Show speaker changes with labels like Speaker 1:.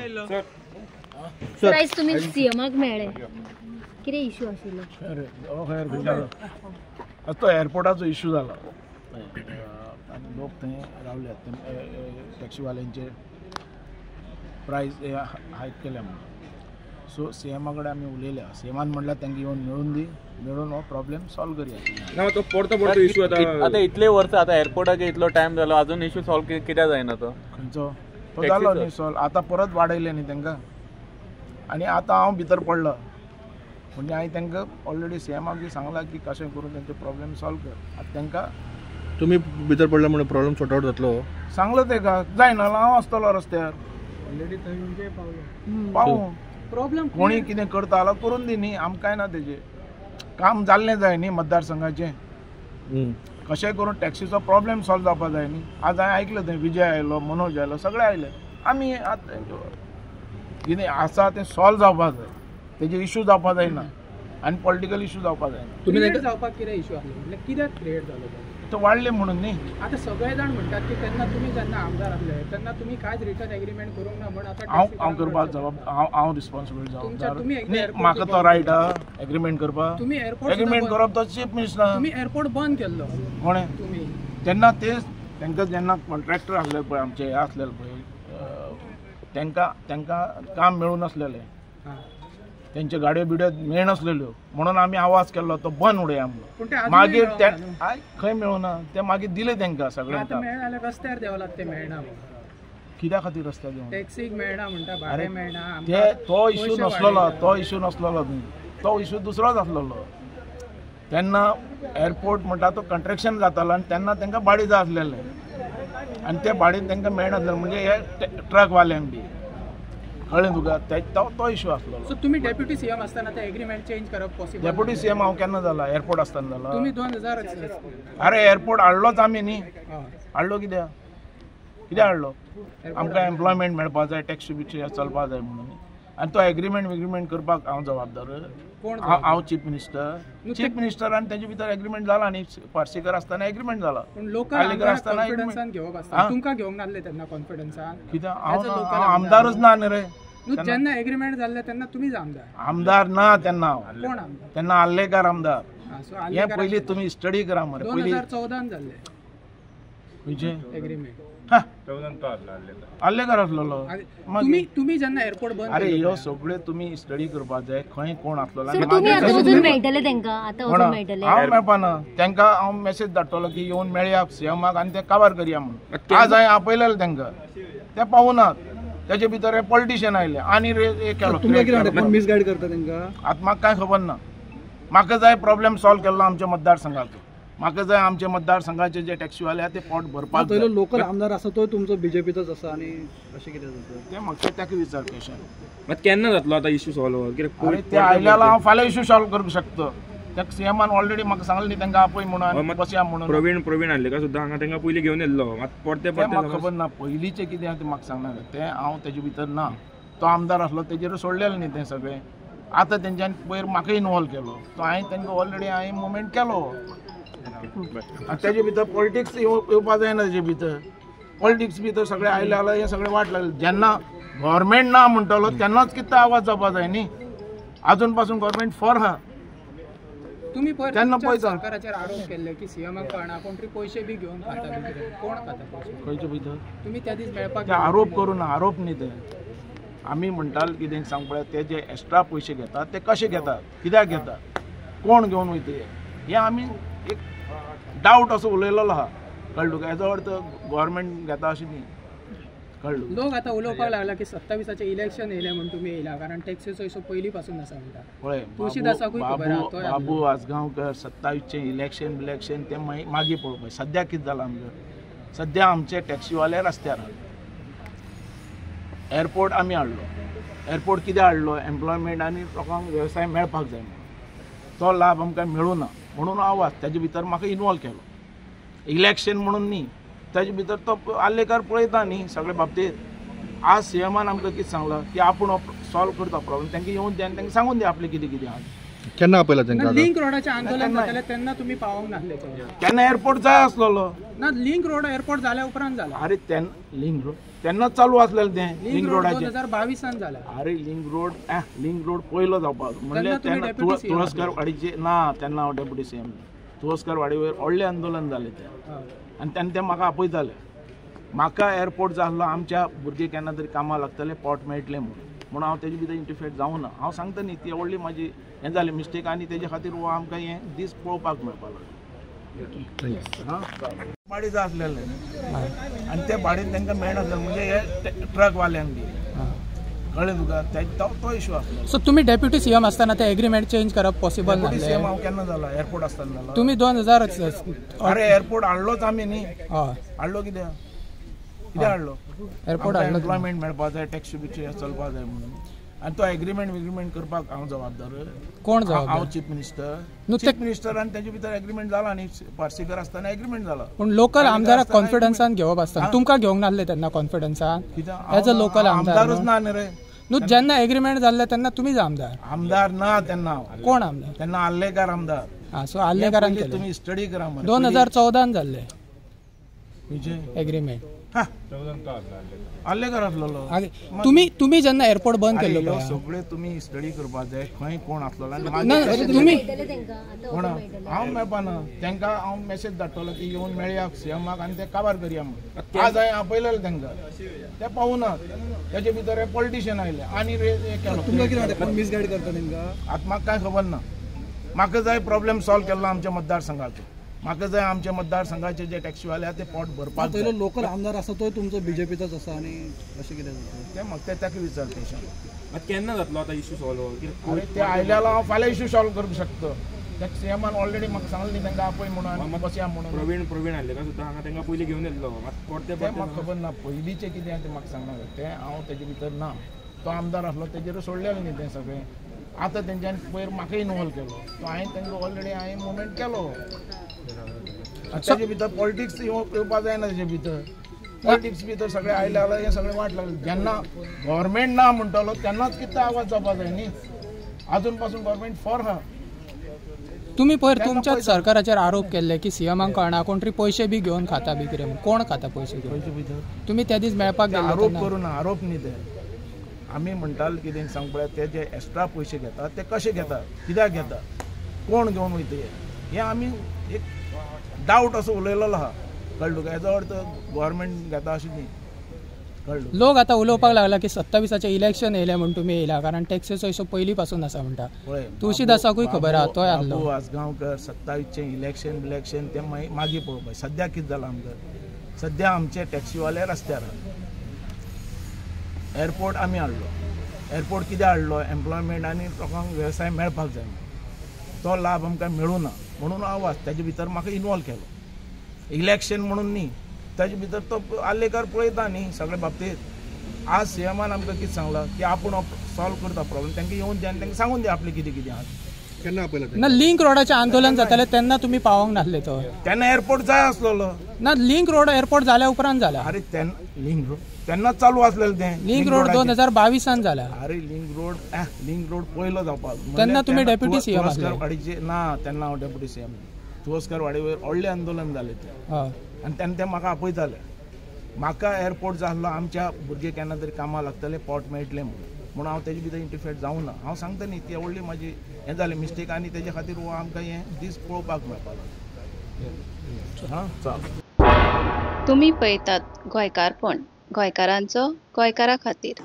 Speaker 1: Sir आयज तुमी सीएमाक मेळ्ळे, कितें इशू आशिल्लो?
Speaker 2: आज तो एअरपोर्टाचो इशू जाला आनी लोक थंय रावल्यात, टॅक्सीवाल्यांचे प्रायस हायक केल्या म्हणून. सो सीएमा कडेन आमी उलयल्या, सीएमान म्हणल्यार तांकां येवन मेळून दी, मेळून हो प्रॉब्लेम सॉल्व करया.
Speaker 3: ना तो परतो परतो इशू
Speaker 4: आतां इतले वर्सां आतां एअरपोर्टाचे इतलो टायम जालो, अजून इशू सॉल्व कित्याक जायना? तो
Speaker 2: खंयचो तो जालो न्ही सॉल्व, आतां परत वाडयले न्ही तांकां आनी आतां हांव भितर पडलो म्हणजे हांवें तांकां ऑलरेडी सीएमाक बी सांगलां की कशें करून तेंचे प्रॉब्लेम सॉल्व कर. आतां तांकां
Speaker 3: तुमी भितर पडला म्हणून प्रॉब्लेम सॉर्ट आवट जातलो
Speaker 2: सांगलो तेका, जायना हांव आसतलो रस्त्यार
Speaker 5: ऑलरेडी थंय पावलो
Speaker 2: पावूं.
Speaker 5: प्रॉब्लेम
Speaker 2: कोणी कितें करता जाल्यार करून दी न्ही, आमकां काय ना तेजें काम जाल्लें जाय न्ही मतदारसंघाचें. कशें करून टॅक्सीचो प्रॉब्लेम सॉल्व जावपा जाय न्ही. आज हांवें आयकलें थंय विजय आयलो, मनोज आयलो, सगळे आयले. आमी आतां कितें आसा तें सॉल्व जावपा जाय, तेजे इशू जावपा जायना आनी पॉलिटिकल इशू जावपा जायना.
Speaker 5: तुमी जावपाक कितें इशू आसलो म्हणल्यार कित्याक क्रिएट जालो
Speaker 2: तो वाडले म्हणून न्ही?
Speaker 5: आतां सगळे जाण म्हणटात की तेन्ना तुमी जेन्ना आमदार आसले तेन्ना तुमी कांयच रिटर्न एग्रीमेंट करूंक ना म्हण आतां
Speaker 2: हांव हांव करपाक जबाब हांव रिस्पॉन्सिबल जबाबदार न्ही, म्हाका तो रायट आहा एग्रीमेंट करपाक.
Speaker 5: तुमी एअरपोर्ट
Speaker 2: एग्रीमेंट करप तो चीफ मिनिस्टर,
Speaker 5: तुमी एअरपोर्ट बंद केल्लो
Speaker 2: कोणें
Speaker 5: तुमी
Speaker 2: तेन्ना? ते तांकां जेन्ना कॉन्ट्रॅक्टर आसले पळय आमचे हे आसलेले पळय, तांकां तांकां काम मेळूं नासलेलें, तेंच्यो गाडयो बिडयो मेळनासलेल्यो म्हणून आमी आवाज केल्लो तो बंद उडया म्हणून. मागीर ते खंय मेळूना ते मागीर दिले तांकां सगळ्यांक.
Speaker 5: रस्त्यार देंवलात ते मेळना
Speaker 2: कित्या खातीर रस्त्यार देंवला?
Speaker 5: टॅक्सीक मेळना म्हणटा, भाडें मेळना.
Speaker 2: ते तो इशू नासलेलो, तो इशू नासलेलो, तो इशू दुसरोच आसलेलो. तेन्ना एअरपोर्ट म्हणटा तो कंट्रेक्शन जातालो आनी तेन्ना तांकां भाडें जाय आसलेलें आनी ते भाडें तांकां मेळनासलें म्हणजे हे ट्रकवाल्यांक बी कळ्ळें तुका? तो इशू आसलो.
Speaker 5: सो तुमी डेप्युटी सीएम आसतना ते एग्रीमेंट चेंज करप पॉसिबल?
Speaker 2: डेप्युटी सीएम हांव केन्ना जाला? एअरपोर्ट आसतना जाला.
Speaker 5: तुमी 2000
Speaker 2: अरे एअरपोर्ट हाडलोच आमी न्ही, हाडलो कित्याक? कित्याक हाडलो? आमकां एम्प्लॉयमेंट मेळपा जाय, टॅक्सी बिक्सी चलपा जाय म्हणून. आनी तो एग्रीमेंट विग्रीमेंट करपाक हांव जबाबदार? हांव चीफ मिनिस्टर. चीफ मिनिस्टर आनी तेजे भितर एग्रीमेंट जाला न्ही, पार्सेकर आसतना एग्रीमेंट जाला,
Speaker 5: आर्लेकर आसतना तुमकां घेवंक नासलें तेन्ना कॉन्फिडन्सान
Speaker 2: कित्याक? हांव आमदारूच ना न्ही रे
Speaker 5: जेन्ना एग्रीमेंट जाल्लें तेन्ना तुमीच आमदार?
Speaker 2: आमदार ना तेन्ना हांव, तेन्ना आर्लेकर आमदार. हें पयलीं तुमी स्टडी करा मरे.
Speaker 5: 2014 जाल्लें
Speaker 2: खंयचें
Speaker 5: एग्रीमेंट?
Speaker 2: आर्लेकर आसलेलो.
Speaker 5: तुमी जेन्ना एअरपोर्ट बंद,
Speaker 2: अरे ह्यो सगळ्यो तुमी स्टडी करपाक जाय खंय कोण आसलेलो. हांव मेळपाना तांकां, हांव मेसेज धाडटलो की येवन मेळया सीएमाक आनी ते काबार करया म्हणून. आज हांवें आपयलेलें तांकां, ते पावनात. तेजे भितर हे पॉलिटिशियन आयले आनी केलो.
Speaker 6: मिसगायड करता तांकां.
Speaker 2: आतां म्हाका कांय खबर ना. म्हाका जाय प्रॉब्लेम सॉल्व केल्लो आमच्या मतदारसंघाचो. म्हाका जाय आमच्या मतदारसंघाचे जे टॅक्सीवाले आहा ते पोट भरपाक.
Speaker 6: लोकल आमदार आसा तो तुमचो बीजेपीचोच आसा आनी अशें कितें जाता
Speaker 2: तें म्हाका ताका विचार क्वेश्चन.
Speaker 3: मात केन्ना जातलो आतां इशू सॉल्व?
Speaker 2: ते आयल्यार हांव फाल्यां इशू सॉल्व करूंक शकता. त्या सीएमान ऑलरेडी म्हाका सांगलें न्ही तांकां आपय म्हणून बसया म्हणून.
Speaker 3: प्रवीण प्रवीण आर्लेकर सुद्दां हांगा तांकां पयलीं घेवन येयल्लो, मात परते परते
Speaker 2: म्हाका खबर ना पयलींचें कितें आहा तें म्हाका सांगना. तें हांव तेजे भितर ना. तो आमदार आसलो तेजेर सोडलेलें न्ही तें सगळें. आतां तेंच्यांनी पयर म्हाका इनवॉल्व केलो, तो हांवें तांकां ऑलरेडी हांवें मुवमेंट केलो. आनी तेजे भितर पॉलिटिक्स येवपा जायना. तेजे भितर पॉलिटिक्स भितर सगळें आयलें जाल्यार हें सगळें वाट लागलें. जेन्ना गव्हर्मेंट ना म्हणटलो तेन्नाच कितें आवाज जावपा जाय न्ही. आजून पासून गव्हर्मेंट फॉर आहा.
Speaker 5: तुमी तेन्ना पळय सरकाराचेर आरोप केल्ले की सीएमाक कळना कोण तरी पयशे बी घेवन खाता, कोण खाता पयशे
Speaker 2: खंयचे भितर?
Speaker 5: तुमी त्या दीस मेळपाक
Speaker 2: आरोप करूं ना, आरोप न्ही ते. आमी म्हणटाले कितें सांग पळय, ते जे एक्स्ट्रा पयशे घेतात ते कशे घेतात, कित्याक घेतात, कोण घेवन वयता, हें आमी एक डावट असो उलयलेलो आहा. कळ्ळें तुका? हेजो अर्थ गव्हर्मेंट घेता अशें न्ही. कळ्ळें?
Speaker 5: लोक आतां उलोवपाक लागला की 27 इलेक्शन येयलें म्हूण तुमी येयला, कारण टॅक्सीचो इशू पयलीं पासून आसा म्हणटा.
Speaker 2: पळय
Speaker 5: तुळशीदासाकूय खबर आहा.
Speaker 2: बाबू आजगांवकर 27 इलेक्शन बिलेक्शन तें मागीर पळोवपाक. सद्या कितें जालां आमचें? सद्या आमचे टॅक्सीवाले रस्त्यार आहा. एअरपोर्ट आमी हाडलो. एअरपोर्ट कित्याक हाडलो? एम्प्लॉयमेंट आनी लोकांक वेवसाय मेळपाक जाय म्हणून. तो लाभ आमकां मेळूं ना म्हणून आवाज तेजे भितर म्हाका इनवॉल्व केलो. इलेक्शन म्हणून न्ही, तेजे भितर तो आर्लेकर पळयता न्ही सगळे बाबतींत. आज सीएमान आमकां कितें सांगलां की आपूण सॉल्व करता प्रॉब्लेम, तांकां येवन दी आनी तांकां सांगून दी आपलें कितें कितें आहा.
Speaker 6: केन्ना आपयला तांकां?
Speaker 5: लिंक रोडाचें आंदोलन जातालें तेन्ना तुमी पावोंक नासले.
Speaker 2: तेन्ना एअरपोर्ट जाय आसलेलो ना.
Speaker 5: लिंक रोड एअरपोर्ट जाल्या उपरांत जाला.
Speaker 2: अरे तेन्ना लिंक रोड तेन्नाच चालू आसलेलें तें. लिंक रोडाचें
Speaker 5: 2022 जाला.
Speaker 2: अरे लिंक रोड लिंक रोड पयलो जावपाक म्हणल्यार तेन्ना तुळसकर वाडीचे ना, तेन्ना हांव डेप्युटी सीएम. तुळसकर वाडी वयर व्हडलें आंदोलन जालें तें आनी तेन्ना तें म्हाका आपयताले. म्हाका एअरपोर्ट जाय आसलो, आमच्या भुरगे केन्ना तरी कामाक लागतले, पोट मेळटलें म्हणून. म्हणून हांव तेजे भितर इंटरफेर जावना. हांव सांगता न्ही, ती व्हडली म्हाजी हें जालें मिस्टेक आनी तेजे खातीर हो आमकां हें दीस पळोवपाक मेळपाक लागलो. भाडें जाय आसलेलें आनी ते भाडें तांकां मेळनासलें, म्हणजे हे ट्रकवाल्यांक बी कळ्ळें तुका, तो इशू आसलो.
Speaker 5: सो तुमी डेप्युटी सीएम आसतना ते एग्रीमेंट चेंज करप पॉसिबल ना?
Speaker 2: डेप्युटी सीएम हांव केन्ना जाला? एअरपोर्ट आसतना जाला.
Speaker 5: तुमी 2000.
Speaker 2: अरे एअरपोर्ट हाडलोच आमी न्ही. हाडलो कित्याक? कित्याक हाडलो?
Speaker 5: एअरपोर्ट हाडलो
Speaker 2: एम्प्लॉयमेंट मेळपा जाय, टॅक्सी बिक्सी चलपा जाय म्हणून. आनी तो एग्रीमेंट विग्रीमेंट करपाक हांव जबाबदार.
Speaker 5: कोण जबाबदार?
Speaker 2: हांव चीफ मिनिस्टर. चीफ मिनिस्टर आनी तेजे भितर एग्रीमेंट जाला न्ही, पार्सेकर आसतना एग्रीमेंट जाला.
Speaker 5: पूण लोकल आमदाराक कॉन्फिडन्सान घेवप आसता, तुमकां घेवंक नासले तेन्ना कॉन्फिडन्सान? एज अ लोकल
Speaker 2: आमदारूच ना न्ही रे.
Speaker 5: न्हू जेन्ना एग्रीमेंट जाल्लें तेन्ना तुमीच आमदार.
Speaker 2: आमदार ना तेन्ना.
Speaker 5: कोण आमदार
Speaker 2: तेन्ना? आर्लेकार आमदार.
Speaker 5: आं, सो आर्लेकारान केलें.
Speaker 2: तुमी स्टडी करा.
Speaker 5: 2014 जाल्लें एग्रीमेंट.
Speaker 2: आर्लेकार आसलेलो.
Speaker 5: तुमी तुमी जेन्ना एअरपोर्ट बंद केल्लो
Speaker 2: सगळे तुमी स्टडी करपाक जाय खंय कोण आसलेलो.
Speaker 5: तुमी
Speaker 2: कोण हांव मेळपाना तांकां. हांव मॅसेज धाडटलो की येवन मेळया सीएमाक आनी ते काबार करया म्हणून. आज हांवें आपयलेलें तांकां, ते पावना. तेजे भितर हे पॉलिटिशियन आयले आनी केलो.
Speaker 6: मिसगायड करता तांकां.
Speaker 2: आतां म्हाका कांय खबर ना. म्हाका जाय प्रॉब्लेम सॉल्व केल्लो आमच्या मतदारसंघाचो. म्हाका जाय आमच्या मतदारसंघाचे जे टॅक्सीवाले आहा ते पोट भरपाक.
Speaker 6: लोकल आमदार आसा तो तुमचो बीजेपीचोच आसा आनी अशें कितें
Speaker 2: तें म्हाका ताका विचार.
Speaker 3: केन्ना जातलो आतां इशू सॉल्व?
Speaker 2: ते आयल्यार हांव फाल्यां इशू सॉल्व करूंक शकता. त्या सीएमान ऑलरेडी म्हाका सांगलें न्ही तांकां आपय म्हणून आनी बसया म्हणून.
Speaker 3: प्रवीण आयले सुद्दां हांगा तांकां पयलीं घेवन येल्लो.
Speaker 2: तें म्हाका खबर ना पयलींचें कितें आहा तें म्हाका सांगना. तें हांव तेजे भितर ना. तो आमदार आसलो तेजेर सोडलेलें न्ही तें सगळें. आतां तेंच्यांनी पयर म्हाका इनवॉल्व केलो, तो हांवें तांकां ऑलरेडी हांवें मुवमेंट केलो. तेजे भितर पॉलिटिक्स येवपा जायना. तेजे भितर पॉलिटिक्स भितर सगळे आयले जाल्यार हें सगळें वाट लागलें. जेन्ना गव्हर्मेंट ना म्हणटलो तेन्नाच कितें आवाज जावपा जाय न्ही. आजून पासून गव्हर्मेंट फॉर आहा.
Speaker 5: तुमी पयर तुमच्याच सरकाराचेर आरोप केल्ले की सीएमाक कळना कोण तरी पयशे बी घेवन खाता बी कितें म्हणून. कोण खाता पयशे घेवन? तुमी त्या दीस मेळपाक गेल्ले.
Speaker 2: आरोप करूं ना, आरोप न्ही ते. आमी म्हणटाले कितें सांग पळया, ते जे एक्स्ट्रा पयशे घेतात ते कशे घेतात, कित्याक घेतात, कोण घेवन वयता हें आमी एक डावट असो उलयलेलो आहा. कळ्ळें तुका? हेजो अर्थ गव्हर्मेंट घेता अशें न्ही. कळ्ळें?
Speaker 5: लोक आतां उलोवपाक लागला की 27 इलेक्शन येयलें म्हूण तुमी येयला, कारण टॅक्सीचो इशू पयलीं पासून आसा म्हणटा. तुळशीदासाकूय खबर आहा, तोय आसलो.
Speaker 2: बाबू आजगांवकर 27 इलेक्शन बिलेक्शन तें मागीर पळोवपाक. सद्या कितें जालां आमकां? सद्या आमचे टॅक्सीवाले रस्त्यार. एअरपोर्ट आमी हाडलो. एअरपोर्ट कित्याक हाडलो? एम्प्लॉयमेंट आनी लोकांक वेवसाय मेळपाक जाय. तो लाभ आमकां मेळूं ना म्हणून आवाज तेजे भितर म्हाका इनवॉल्व केलो. इलेक्शन म्हणून न्ही, ताजे भितर तो आर्लेकार पळयता न्ही सगळे बाबतींत. आज सीएमान आमकां कितें सांगलां की आपूण सॉल्व करता प्रॉब्लेम, तांकां येवन दी आनी तांकां सांगून दी आपलें कितें कितें आहा.
Speaker 6: केन्ना आपयला?
Speaker 5: ना, लिंक रोडाचें आंदोलन जातालें तेन्ना तुमी पावोंक नासले. तो
Speaker 2: तेन्ना एअरपोर्ट जाय आसलेलो
Speaker 5: ना. लिंक रोड एअरपोर्ट जाल्या उपरांत जाला.
Speaker 2: अरे तेन्ना लिंक रोड तेन्नाच चालू आसलेलें तें.
Speaker 5: लिंक रोड 2022 जाला.
Speaker 2: अरे लिंक रोड लिंक रोड पयलो जावपाक
Speaker 5: तेन्ना तुमी डेप्युटी सीएम आसले.
Speaker 2: वाडीचे ना तेन्ना हांव डेप्युटी सीएम. तुळसकर वाडी वयर व्हडलें आंदोलन जालें तें आनी तेन्ना तें म्हाका आपयताले. म्हाका एअरपोर्ट जाय आसलो, आमच्या भुरगे केन्ना तरी कामाक लागतले, पोट मेळटलें म्हणून. म्हणून हांव तेजे भितर इंटरफेर जावना. हांव सांगता न्ही, ती व्हडली म्हाजी हें जालें मिस्टेक आनी तेजे खातीर हो आमकां हें दीस पळोवपाक मेळपाक लागलो. हां चाल.
Speaker 7: तुमी पळयतात गोंयकारपण, गोंयकारांचो गोंयकारा खातीर.